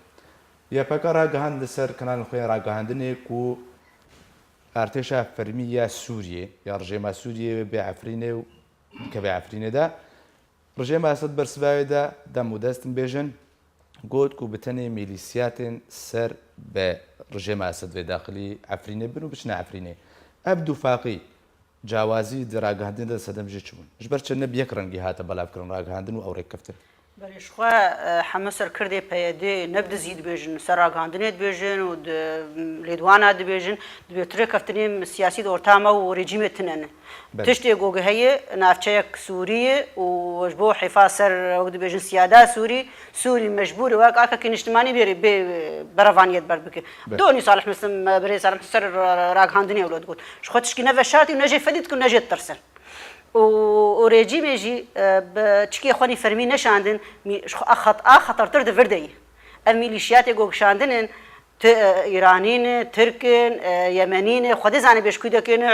Y P K ragihand li ser kanalên xwe yên ragihandinê ku artêşa fermî ya Sûriyê ya rejêma Sûriyê bê Efrînê û bikeve Efrînê de. Rejêma Esed bersiva wê de dem û dest bêjin, got ku bi tenê milîsiyatên ser bi rejêma Esed vê daxilî Efrînê bin û biçine Efrînê. Ev dûfaqî cawazî di ragihandinê de sedem jê çi bûn? Ji ber çi ne bi yek rengî hate belavkirin ragihandin û ew rêkeftin? Belê, ji xwe, e, heme serkirdê P Y D ne bi dizî dibêjin, ser ragihandinê dibêjin û di, lêdwana dibêjin, dibê tu rêkeftinên siyasî di orta me û rejîmê tune ne. Belê. Tiştê ku heye, navçeyek Sûrî ye û ji bo hêfa ser, wek dibêjin, siyada Sûrî, Sûrî mecbûr e wek akekî niştimanî bêrê bê berevaniyê ber bike. Belê. Donî Salih Muslim, birê Salih Muslim ser ragihandinê wilo digot. Ji xwe tişkî ne veşartî û ne jê fedî dikin, ne jê ditirsin. Û, û rejîmê jî, e, bi çikê xwe nî fermî neşandin, mî-, ji xwe a xet-, a xetertir di vir de yî. Ev mîlîşiyatê ku kişandin in, ti-, e, Îranî ne, Tirk in, e, Yemenî ne, Xwedê zane bê ji kû dekê ne,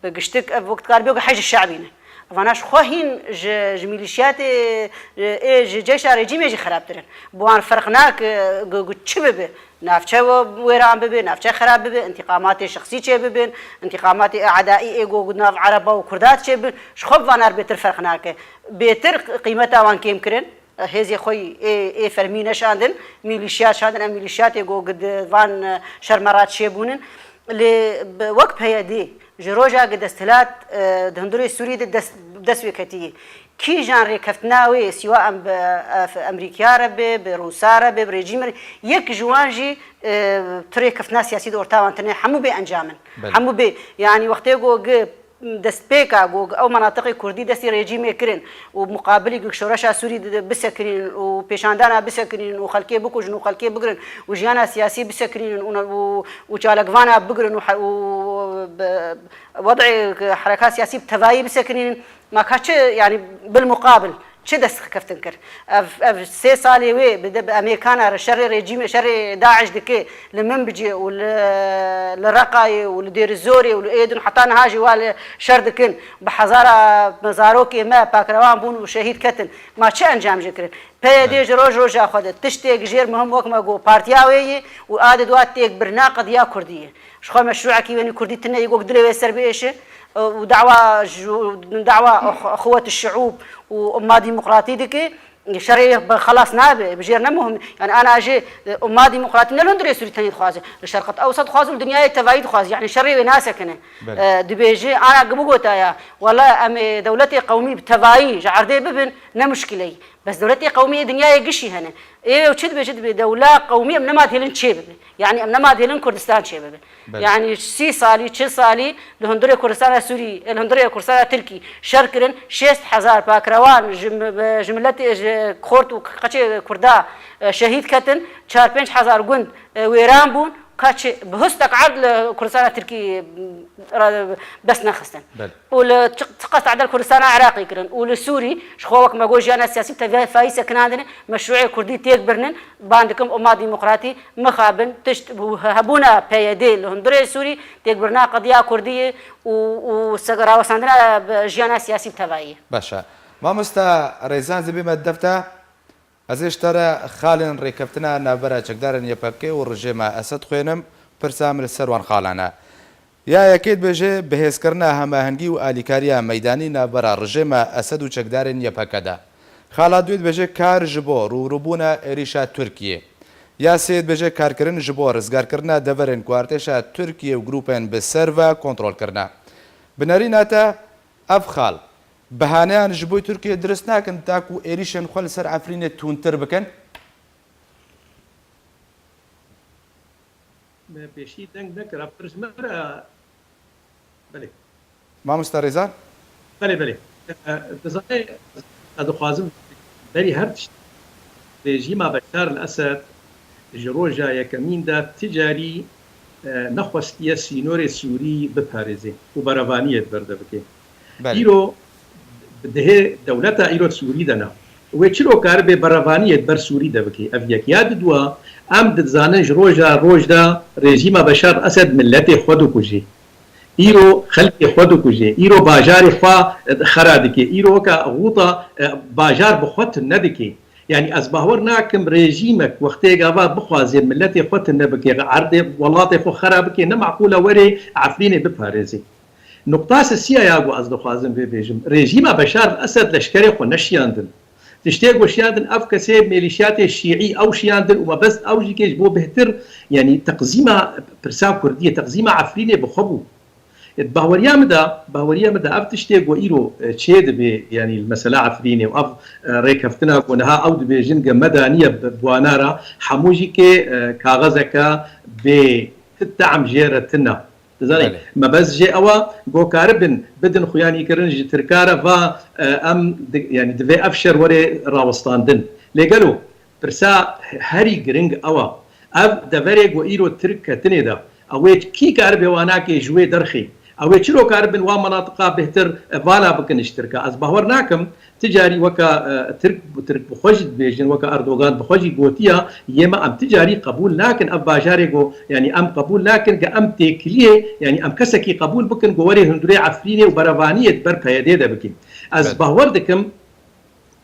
e, bi giştik ev wek dikar bê ku hej şe'bî ne. Evana ji xwe hîn ji, ji mîlîşiyatê, e, ê ji ceyşa rejîmê jî xerabtir in. Bi wan ferq nake, e, ku, ku çi bibe. Navçe we-, wêran bibe, navçe xerab bibe, întîqamatê şexsî çê bibin, întîqamatê e'daî ê go-, nav Ereba û Kurda çê bibin, ji xwe bi van re bêtir ferq nake. Bêtir qîmeta wan kêm kirin, hêzê xwe yî ê, ê fermî neşandin, mîlîşya şandin, em mîlîşyatê go-, di van, e, şermera çêbûnin. Lê bi, wek P Y D, ji roja ku desthilat, e, di hundirê Sûrî de dest, dest wê ketiyê. Kîjan rêkeftina wê, sîwa em bi, e, Emerîkiya re be, bi Rûsa re be, bi rejîmê re, yek ji wan jî, e, tu rêkeftina siyasî di orta wan tune, hemû bê encam in. Belê. Hemû bê, yanî wextê ku gi destpêka ku ew menatiqê kurdî destî rejîmê kirin û muqabilî ku şoreşa Sûrî di-, bisekinînin û pêşandana bisekinînin û xelkê bikujin û xelkê bigirin û jiyana siyasî bisekinînin û, û, û çalakvana bigirin û he-, û bi-, wed'ê hereka siyasî bi tevayî bisekinînin. Ma ka çi, yanî, bil muqabil çi destxiftin kir? Ev, ev sê salê wê bi de, bi Amerîkana re şerê rejîmê, şerê DAIŞ dike li Minbicê û li, li Reqayê û li Dêrizorê û li êdin heta niha jî wa li şer dikin. Bi hezara zarokê me pakrewan bûn û şehîd ketin. Ma çi encam jê kirin? P Y D ji roj roja xwe de tiştê gijêr muhim wek me got partiya wê yê û a di dua têkbirina qediya kurdî ye. Ji xwe meşrûekî wênî kurdî tune yê ku dilê wê ser biêşe û dawa ji, dawa xu-, xuwet şiûb û umma demokratî dike. Şerê bi xelas nabe, bi jêr ne muhim. Yani ana jê, e, umma demokratî ne li hundirê Sûrî tenê dixwaze. Li Şerqet Ewsat dixwaze û li dinyayê tevayî dixwaze. Yani şerê wê nasekine. Belê. E, dibêje, ana bigota ya, wela em ê dewletê qewmî bi tevayî ji erdê bibin, ne muşkileyî. Bes dewletê qewmî yê dinyayê gişî hene. Ê ew çi dibêje, dibê dewla qewmî em nema dihêlin çê bibe. Yani em nema dihêlin Kurdistan çê bibe. Belê. Yani sî salî, çil salî li hundirê Kurdistana Sûrî, li hundirê Kurdistana Tirkî şer kirin, şêst hezar pakrewan ji mi-, ji miletê, ji xort û qeçê Kurda, e, şehîd ketin, çar pênc hezar gund, e, wêran bûn, ka çi bi histek erd li Kurdistana Tirkî, e, bes nexistin. Belê. û li çi-, çiqas tedel Kurdistana Iraqê kirin û li Sûrî ji xwe wek me got jiyana siyasî bi tevayî sekinandine, meşrûê Kurdî têk birinin, ban dikim umma demokratî mixabin tişt bû hebûna P Y D li hundirê Sûrî têkbirina qediya Kurdî ye û, û se-, rawestandina jiyana siyasî bi tevayî ye. Baş e. Mamosta Rêzan, ez ê bême di def te. Ez ê ji te re xalên rêkeftina navbera çekdarên Y P G û rejêma Esed xwênim, pirsa min li ser wan xalan e. Ya yekê dibêje, bihêzkirina hemahengî û alîkariya meydanî navbera rejêma Esed û çekdarên Y P G de. Xala duyê dibêje, kar ji bo rûbirûbûna êrîşa Tirkiyê. Ya sê dibêje, karkirin ji bo rizgarkirina deverên ku artêşa Tirkiyê û grûpên bi ser ve kontrol kirine. Bi nerîna te, ev xal, behaneyan ji bo Tirkiye dirust nakin, ta ku êrîşên xwe li ser Efrînê tundtir bikin? Me pêşî deng nekira, pir ji me re. Belê. Mamosta Rêzan? Belê, belê. E, dizanê, ez dixwazim berî her tişt, rejîma Beşar el Esed ji roja yekemîn de ti carî, e, nexwestiye sînorê Sûrî biparêzê û berevaniyê di ber de bike. Belê. Îro dihê dewleta îro di Sûrî de ne. Wê çilo karibe berevaniyê di ber Sûrî de bike? Ev yek. Ya didua, em dizanin ji roja roj de rejîma Beşar Esed miletê xwe dikujê. Îro xelkê xwe dikujê. Îro bajarê xwe, e, xera dike. Îro weka Xûta, e, bajar bi xwe tune dike. Yani ez bawer nakim rejîmek wextê gava bixwaze miletê xwe tune bike, erdê welatê xwe xera bike, ne meqûl e were Efrînê biparêze. Nuqta sisiya ya ku ez dixwazim vê bêjim, rejîma Beşar Esed leşkerê xwe neşiyandin. Tiştê ku şiyandin, ev kesê mêlîşiyatê şîî ew şiyandin û mebest ew jî kê ji bo bêhtir, yanî teqzîma pirsa Kurdiyê, teqzîma Efrînê bi xwe bû. Di baweriya min de, baweriya min de ev tiştê ku îro, e, çê dibe, yanî li mesela Efrînê û ev, e, rêkeftina ku niha ew dibêjin ge me daniye bi, bi wana re, hemû jî kê, e, kaxezeke bê ti te'm jê re tune. Dizanî, Belê. Mebest jê ew e, ku karibin bidin xuyanîkirin ji Tirka re, va, e, em di-, yanî divê ev şer were rawestandin. Lê gelo pirsa herî giring ew e. Ev deverê ku îro Tirk ketinê de, ew ê kî karibe wanakê ji wê derxê? Ew ê çiro karibin wan menatiqa bêhtir, e, vala bikin ji Tirka? Ez bawer nakim. Ti carî weka, e, Tirk, Tirk bi xwe jî dibêjin, weka Erdogan bi xwe jî gotiya, yê me em ti carî qebûl nakin ev bajarê ku, yanî em qebûl nakin ge em têkiliyê, yanî em kesekî qebûl bikin ku werê hundirê Efrînê û berevaniyê di ber P Y D de bikin. Ez Evet. bawer dikim,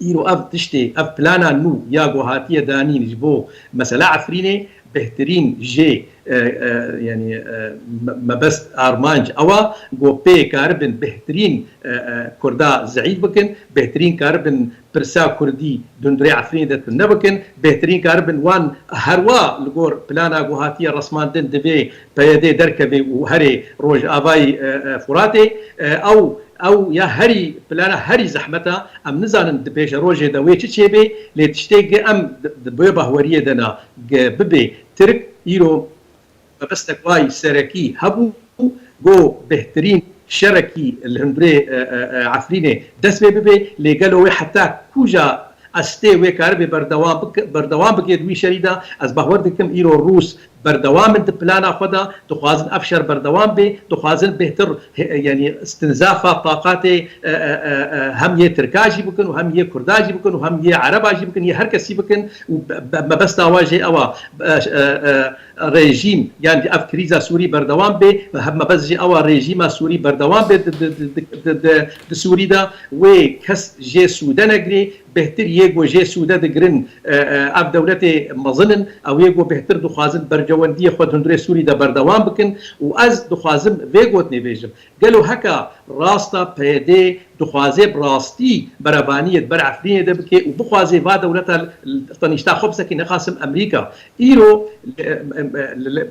îro ev tiştê, ev plana nû ya ku hatiye danîn ji bo mesela Efrînê, bêhtirîn jê, e, e, yanî, e, me-, mebest armanc ew e, ku pê karibin bêhtirîn, e, e, Kurda zeîf bikin, bêhtirîn karibin pirsa Kurdî di hundirê Efrînê de tune bikin, bêhtirîn karibin wan herwa li gor plana ku hatiye resmandin divê P Y D derkeve û herê rojavayî, e, e, Furatê, e, ew, ew ya herî plana herî zehmet e, em nizanin di pêşerojê de wê çi çêbê, lê tiştê ge em di, di vê bahweriyê de ne, ge bibe Tirk îro mebestek wayî serekî hebû, go bêhtirîn şerekî li hundirê, e, e, e, Efrînê dest pê bibe, lê gelo wê heta kûja estê wê karibe berdewam bike, berdewam bike di wî şerî de? Ez bawer dikim îro Rûs berdewam in di plana xwe de, dixwazin ev şer berdewam bê, dixwazin bêhtir, he-, yanî stinzafa taqatê, e, e, e, e, hem yê Tirka jî bikin û hem yê Kurda jî bikin û hem yê Ereba jî bikin, yê her kesî bikin û be-, be-, mebesta wa jê ew a, e, e, e, rejîm, yanî ev krîza Sûrî berdewam bê, mebest jî ew a rejîma Sûrî berdewam bê di, di, di, di, di, di, di Sûrî de, wê kes jê sûde negirê, bêhtir yê ku jê sûde digirin, e, e, ev dewletê mezin in, ew yê ku bêhtir dixwazin berjewendiyê xwe di hundirê Sûrî de berdewam bikin û ez dixwazim vê gotinê bêjim. Gelo heka rasta P Y D dixwaze bi rastî berevaniyê di ber Efrînê de bike û bixwaze va dewleta li, li tenîşta xwe bisekî, nexasim Amerîka. Îro li, li, li, li,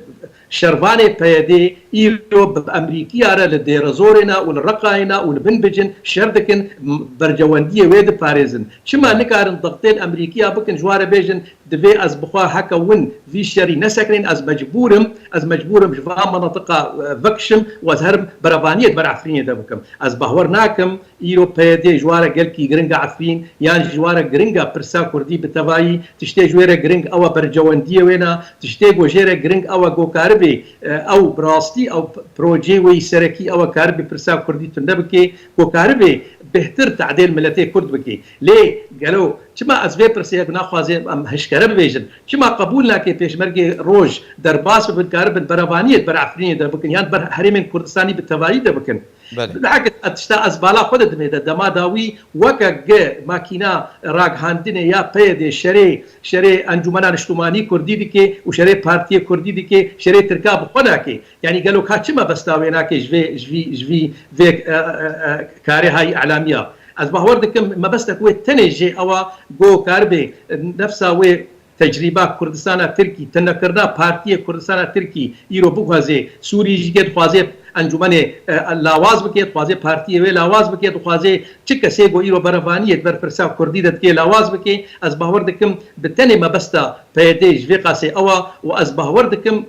şervanê P Y D îro bi Amerîkiya re li Dêrezorê ne û li Reqayê ne û li Binbicin şer dikin, m-, berjewendiyê wê diparêzin. Çima nikarin dextên Amerîkiya bikin, ji wan re bêjin, divê ez bi xwe heke win vî şerî nesekinên, ez mecbûr im, ez mecbûr im ji van menatiqa, e, vekişim û ez herim berevaniyê di ber Efrînê de bikim. Ez bawer nakim îro P Y D ji wan re gelkî giring e Efrîn, yan ji wan re giring e pirsa Kurdî bi tevayî, tiştê ji wê re giring ew e berjewendiyê wê ne, tiştê ku jê re giring ew e ku karibê, e, ew bi rastî ew p-, projeyê wê yî serekî ew e karibê pirsa Kurdî tune bike, ku karibê bêhtir tehdê li miletê Kurd bike. Lê gelo çima ez vê pirsê yek naxwazê em hişkere bibêjin? Çima qebûl nake Pêşmergê Roj derbas bibin, karibin berevaniyê di ber Efrînê de bikin yan ber herêmên Kurdistanî bi tevayî de bikin? Belê. Bilakis ez tişta ez bala xwe de dimê de dema dawî weke gi makîna ragihandinê ya P Y D şerê, şerê Encûmena Niştimanî Kurdî dike û şerê Partiyê Kurdî dike, şerê Tirka bi xwe nake. Yanî gelo ka çi mebesta wê nake ji vê, ji vî, ji vî vê, e, e, e, karê hayî îlamiya? Ez bawer dikim mebestek wê tenê jê ew a ku karibê nefsa wê tecrîba Kurdistana Tirkî, tunekirina Partiyê Kurdistana Tirkî îro bixwazê, Sûrî jî ke dixwazê encûmenê, e, lawaz bike, dixwazê partiyê wê lawaz bike, dixwazê çi kesê ku îro berevaniyê di ber pirsa Kurdî de dike lawaz bike. Ez bawer dikim bi tenê mebesta P Y D ji vê qasê ew a û ez bawer dikim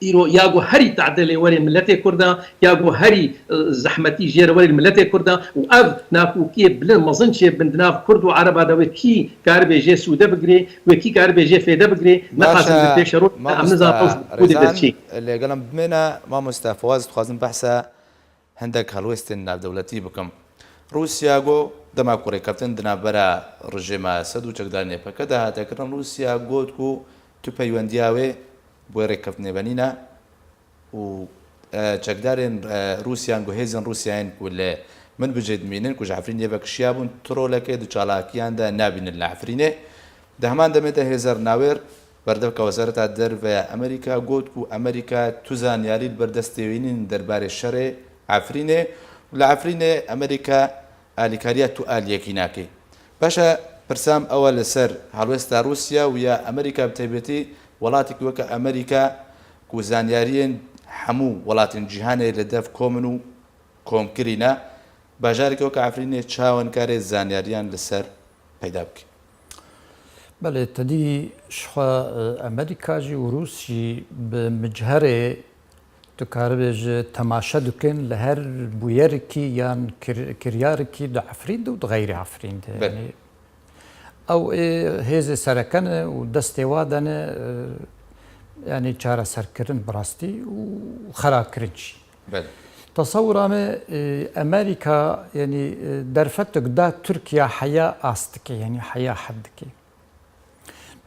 îro ya ku herî tehdê lê werê miletê Kurd e, ya ku herî, e, zehmetî jê re werê miletê Kurd e û ev nakokiyê bilind mezin çêbin di nav Kurd û Ereba de, wê kî karibê jê sûde bigirê, wê kî karibê jê fêde bigirê, nexasim di pêşerojê de em nizan ew ji bo kûdê dest çê. Lê gelo em bimêne, mamoste Fawaz, dixwazim behsa hindek helwestên navdewletî bikim. Rûsya got, dema ku rêkeftin di navbera rejîma Esed û çekdarên Y P G de hate kirin, Rûsya got ku tu peywendiya wê bi wê rêkeftinê ve nîne û, e, çekdarên, e, Rûsya an ku hêzên Rûsya yên ku li Minbicê dimînin, ku ji Efrînê vekişiyabûn, tu rolekê di çalakiyan de nabînin li Efrînê. Di heman demê de hêza Renawêr, berdevka Wezareta Derve ya Amerîka got ku Amerîka tu zanyarî li ber destê wî nîn derbarê şerê Efrînê û li Efrînê Amerîka alîkariya tu aliyekî nake. Baş e, pirsa min ew e li ser helwesta Rûsya û ya Amerîka, bi taybetî welatekî weke Amerîka ku zanyariyên hemû welatên cîhanê li dev kom in û komkirî ne, bajarekî weke Efrînê çawa nikare zanyariyan li ser peyda bike? Belê, tedî jixwe, e, Amerîka jî û Rûs jî bi micherê, tu karibê ji temaşe dikin li her bûyerekî yan kir-, kiryarekî di Efrîn de û di xeyrê Efrîn de. Belê. Yanî ew ê hêzê sereke ne û destê wa de ne, e, yanî çareserkirin bi rastî û xera kirin jî. Belê. Tesewira me, e, Amerîka, yanî, e, derfetek da Tirkiye heya ast dike, yanî heya hed dike.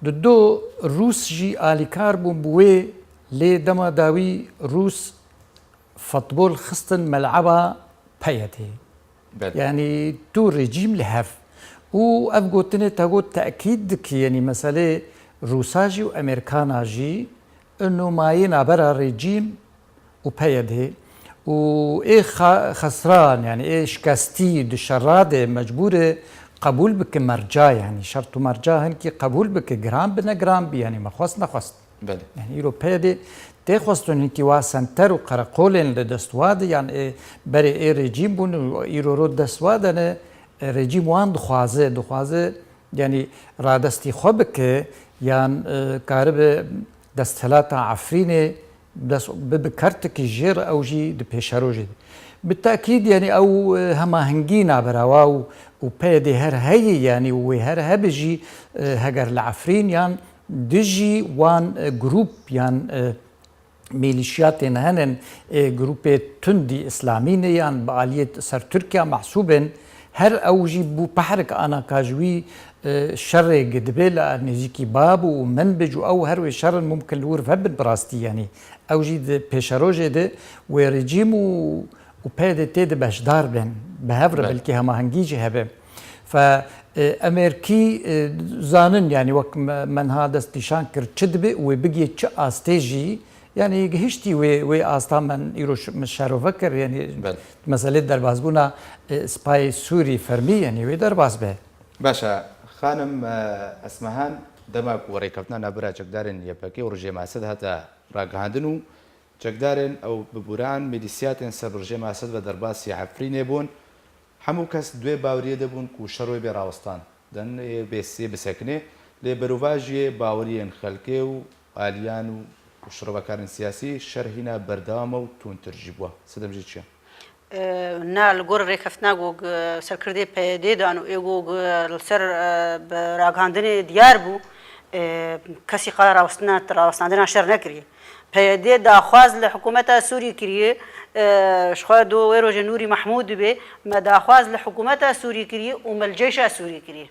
Di do Rûs jî alîkar bûn bi wê, lê dema dawî Rûs futbol xistin meleba P Y D'ê. Belê. Yanî tu rejîm li hev. Û ev gotinê te got tekîd dikî, yanî meselê Rûsa jî û Amerîkana jî ino mayê nabera rejîm û P Y D'ê û ê xa-, xesran, yanî ê şikestî di şera de mecbûr e qebûl bike merca, yanî şert û merca hinkî qebûl bike, giran bi ne giran bi, yanî me xwest nexwest. Belê. Yanî îro P Y D tê xwestin hinkî wa senter û qereqolên li dest wa de, yan ê berê ê rejîm bûn û îro ro dest wa de ne, e, rejîm wan dixwaze, dixwaze, yanî radestî xwe bike, yan, e, karibe desthilata Efrînê dest bibe kertekî jê re, ew jî di pêşerojê de. Bi tekîd, yanî ew, e, hemahengî naberawa û, û P Y D her heye, yanî wê her hebe jî, e, heger li Efrîn yan dijî wan, e, grûp yan, e, mîlîşiyatên henin, e, grûpê tundî îslamî ne yan bi aliyê ser Tirkiye mehsûb in, her ew jî bû pehrek ana ka ji wî, e, şerê gi dibe li nêzîkî bab û menbic û ew her wê şerin mumkin li wir vebin bi rastî, yanî ew jî di pêşerojê de wê rejîm û û P Y D tê de beşdar bin, bi hev re Belê. belkî hemahengî jî hebe. Fe, e, em êrkî, e, zanin, yanî wek me, me niha dest nîşan kir, çi dibe û wê bigihê çi astê jî, yanî gihiştî wê, wê asta me îro ş-, me şerove kir, yanî Belê. meselê derbasbûna, e, Spayê Sûrî fermî, yanî wê derbas be. Baş e, xanim, e, Esmehan, dema ku rêkeftina navbera çekdarên Y P G û rejîma Esed hate ragihandin û çekdarên ew bi boran mîlîsiyatên ser bi rejîma Esed ve derbasî Efrînê bûn, hemû kes di wê baweriyê de bûn ku şer wê bê rawestan, den ê bê sê bisekinê, lê berovajiyê baweriyên xelkê û aliyan û, û şirovekarên siyasî şer hîna berdewam e û tundtir jî bûye. Sedem jî çi ye? E, na li gor rêkeftina ku, e, serkirdê P Y D dan û ê ku, e, li ser, e, bi ragihandinê diyar bû, e, kesî qala rawestina-, rawestandina şer nekiriye. P Y D daxwaz li hikûmeta Sûrî kiriye, e, ji xwe do wê rojê Nûrî Mehmûd dibe, me daxwaz li hikûmeta Sûrî kiriye û me li ceyşa Sûrî kiriye.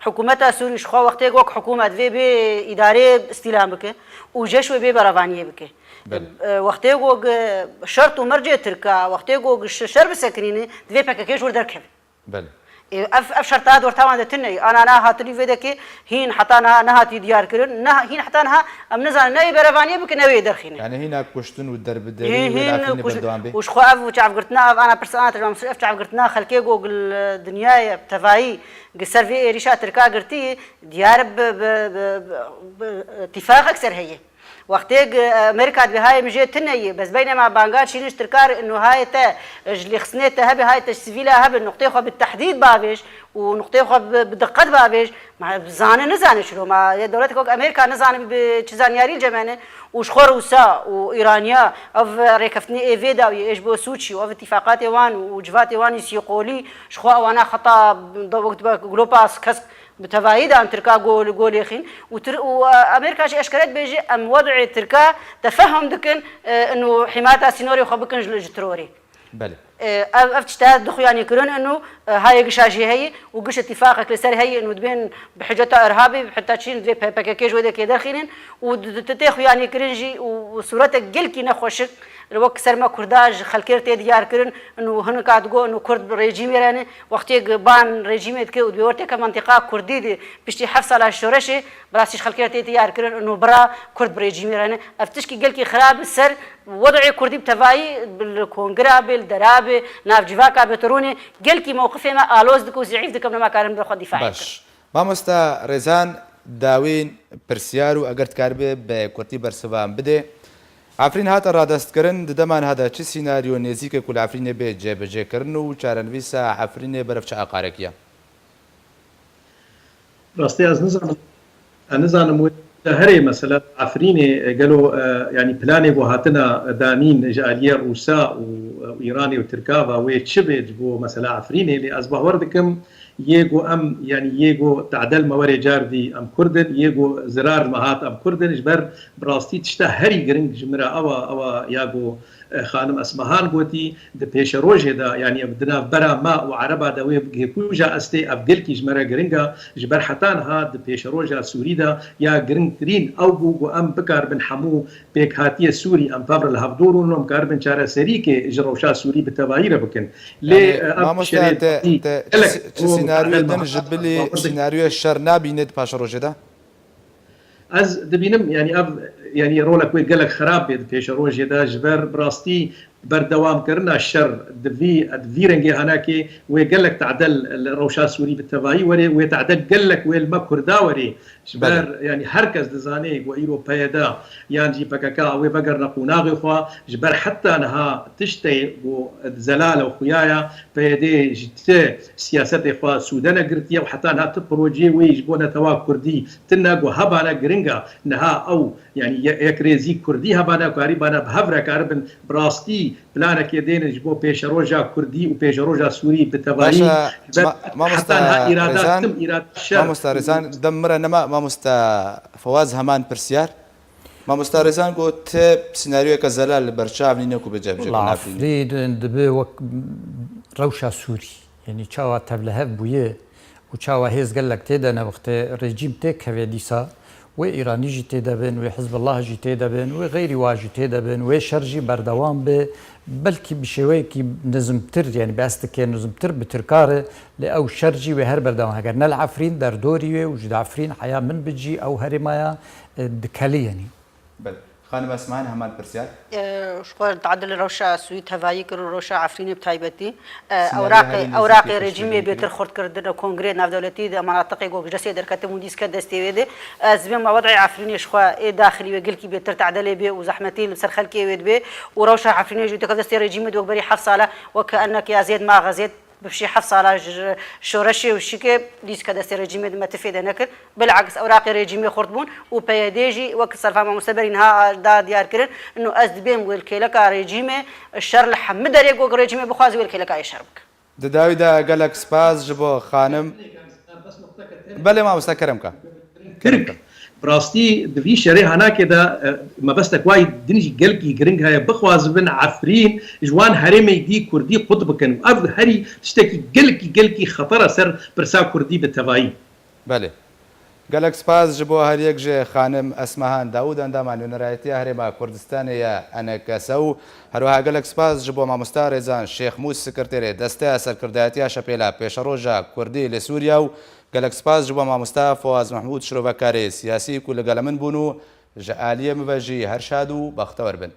Hikûmeta Sûrî ji xwe wextê wek hikûmet vê bê îdarê îstîlam bike û jeş wê bê berevaniyê bike. Belê. E, wextê ku, e, şert û mercê Tirka, wextê ku, e, ş-, şer bisekinîne, divê P K K ji wir derkeve. Belê. E, ev, ev şerta di orta wan de tune ye. Ana niha hatinî vê dekê hîn heta niha nehatî diyar kirin. Ne, hîn heta niha em nizanin ne wê berevaniyê bike, ne wê derxîne. Yani hîna kuştin û derbederî Hîn, wê hîn Efrînê kuş-, berdewam bê? û ji xwe ev çavgirtina, ev ana pirsa ana tecrübe, ev çavgirtina xelkê ku li dinyayê tevayî Gi ser vê êrîşa Tirka girtî, diyar bi, bi, bi, bi, bi tîfaqek ser heye. Wextê gi Amerîka dibê hayê min jê tune ye, bes beynema banga çînin ji Tirka re, ino hayê te, ji lêxistinê te hebe, hayê te ji sivîla hebe, nuqtê xwe bi tehdîd bavêj û nuqtê xwe bi, bi diqet bavêj. Ma zane nizane çilo, ma yê dewletek wek Amerîka nizane bi, bi çi zanyarî li cem hene û ji xwe Rûsa û Îraniya ev rêkeftinê ê vê dawiyê, ê ji bo Sûçî û ev tîfaqatê wan û civatê wan îsî qolî Ji xwe ewana xeta da wek dibe glopa kesk bi tevahî de em Tirka gol, golê xîn û Tir-, û, e, Amerîka jî eşkere dibêje, em wed'ê Tirka tefehum dikin, e, inu hîmata sînorê xwe bikin ji, ji terorê. Belê. E, ev, ev tişte dixuyanî kirin inu, e, hayê gişa jî heye û giş îtîfaqek li ser heye inu dibên bi hiceta irhabî, heta çîn divê P K K ji wê dekê derxînin û di, di, tê xuyanî kirin jî û, û sûretek gelkî nexweşik Li wek ser me Kurda ji xelkê re tê diyar kirin, û hinek digo, û Kurd bi rejîmê re ne. Wextê ban rejîmê dike û dibê wer têke mentiqa Kurdî de piştî heft sala şoreşê, bi rastî ji xelkê re tê diyar kirin, û bira Kurd bi rejîmê re ne. Ev tişkî gelkî xirab e ser wed'ê Kurdî bi tevayî, li kongira be, li dera be, nav civaka be, terûnê, gelkî mewqifê me aloz dike û zîîf dike, em nema karin bi xwe dîfaê bikin. Baş. Mamosta Rêzan, dawîn pirsyar û eger dikaribê bi kurtî bersivan bidê. Efrîn hate radestkirin, di dema niha de çi sînaryo nêzîk e ku li Efrînê bê cêbicêkirin û çarenivîsa Efrînê berev çi aqarekî ye? Rastî ez nizanim, ez nizanim wê de herê mesela Efrînê, e, gelo, e, yanî planê ku hatina danîn ji aliyê Rûsa û, e, Îranê û Tirka ve wê çi bê ji bo mesela Efrînê, lê ez bawer dikim, Yê ku em, yanî yê ku tadel me werê car dî em Kurd in, yê ku zirar me hat em Kurd in, ji ber bi rastî tişta herî giring ji min re ew a, ew a ya ku, e, xanim Esmehan gotî, di pêşerojê de, yanî ev di navbera me û Ereba de wê gêkûja estê, ev gelkî ji me re giring e, ji ber heta niha di pêşeroja Sûrî de ya giringtirîn ew bû ku em bikaribin hemû pêkhatiye Sûrî em pev re li hev dûr û em karibin çareserîkê ji rewşa Sûrî bi tevayî re bikin. Lê, Yani, e, ev mamoste, şerê te, dî te gelek çi, çi o senaryoyê din ji bilî senaryoya şer nabîne di paşerojê de? Ez dibînim, yani ev, yani rolek wê gelek xirab bê di pêşerojê de, ji ber bi rastî berdewamkirina şer di vî, di vî rengê henekê wê gelek tadel li rewşa Sûrî bi tevayî werê, wê tadel gelek wê li me Kurda werê. Ji Belê. ber, yanî her kes dizane ku îro P Y D yan jî P K K wê vegerine qonaxê xwe, ji ber heta niha tiştê ku zelal e û xuya ye, P Y D ji ti siyasetê xwe sûde negirtiye û heta niha ti projeyê wê ji bo netewa Kurdî tune ku hebane giring e. Niha ew, yanî ye-, yekrêzî Kurdî hebane, karîbane bi hev re karibin bi rastî planekê dêne ji bo pêşeroja Kurdî û pêşeroja Sûrî bi tevayî. Baş e, ji ber ma-, mamosta heta niha îrada Rêzan, tim, îrada şer. Mamosta Rêzan, dem min re nema, mamosta Fewaz heman pirsyar. Mamosta Rêzan got, ti senaryoyeke zelal li ber çav nîne ku bice bice Wela, Efrîn. Efrîn dibe wek rewşa Sûrî. Yanî çawa tevlihev bûye û çawa hêz gelek tê de nevixte, rejîm têkeve dîsa, wê Îranî jî tê de bin, wê Hizbullah jî tê de bin, wê xeyrî wa jî tê de bin, wê şer jî berdewam be, belkî bi şêweyekî nizmtir, yanî bi estikê nizmtir bi tirkare, lê ew şer jî wê her berdewam. Heger ne li Efrîn, derdorî wê û ji di Efrîn heya min bicî ew herêmaya, e, dikelî, yanî. Belê. Xanim Esmahan heman pirsiyar. E, ji xwe tadil rewşa Sûrî tevayî kir û rewşa Efrînê bi taybetî. E, Sînaryo ewraqê, herî ewraqê nêzîkî rejîmê piştgirî bêtir kir. Xurtkirdin û kongrê navdewletî di manatiqê ku ji destê derketim û dîske destê wê de. Ez dibêm me wed'ê Efrînê ji xwe ê daxilî wê gelkî bêtir tadilê bê û zehmetî li ser xelkê wê dibe û rewşa Efrînê jî dike destê rejîmê de wek berî heft sala wek ennek ya zêd maxe zêd. Bi piştî heft sala ji şoreşê û şikê dîske destê rejîmê di me tifê de nekir. Bilaks, ewraqê rejîmê xurt bûn û P Y D jî wek serfa mamoste berî niha da diyar kirin, ino ez dibêm wê li kêleka rejîmê şer li hemû derê ku rejîmê bixwaze wê li kêleka yê şer bike. Di dawî de gelek spas ji bo xanim. Belê mamoste kerem ka. Tirk, bi rastî di vî şerê hanakê de, e, mebestek wayî din jî gelkî giring heye, bixwazibin Efrîn ji wan herêmê dî Kurdî qut bikin. Ev herî tiştekî gelkî, gelkî xeter e ser pirsa Kurdî bi tevayî. Belê. Gelek spas ji bo her yek ji xanim Esmehan Dawûd, endama nûnerayetiya Herêma Kurdistanê ye, E N K S, û herwiha gelek spas ji bo mamosta Rêzan Şêxmûs, sekreterê Desteya Serkirdayetiya Şepêla Pêşeroja Kurdî li Sûriye, û gelek spas ji bo mamosta Fewaz Mehmûd, şirovekarê siyasî ku li gel min bûn û ji aliyê min ve jî her şad û bextewer bin.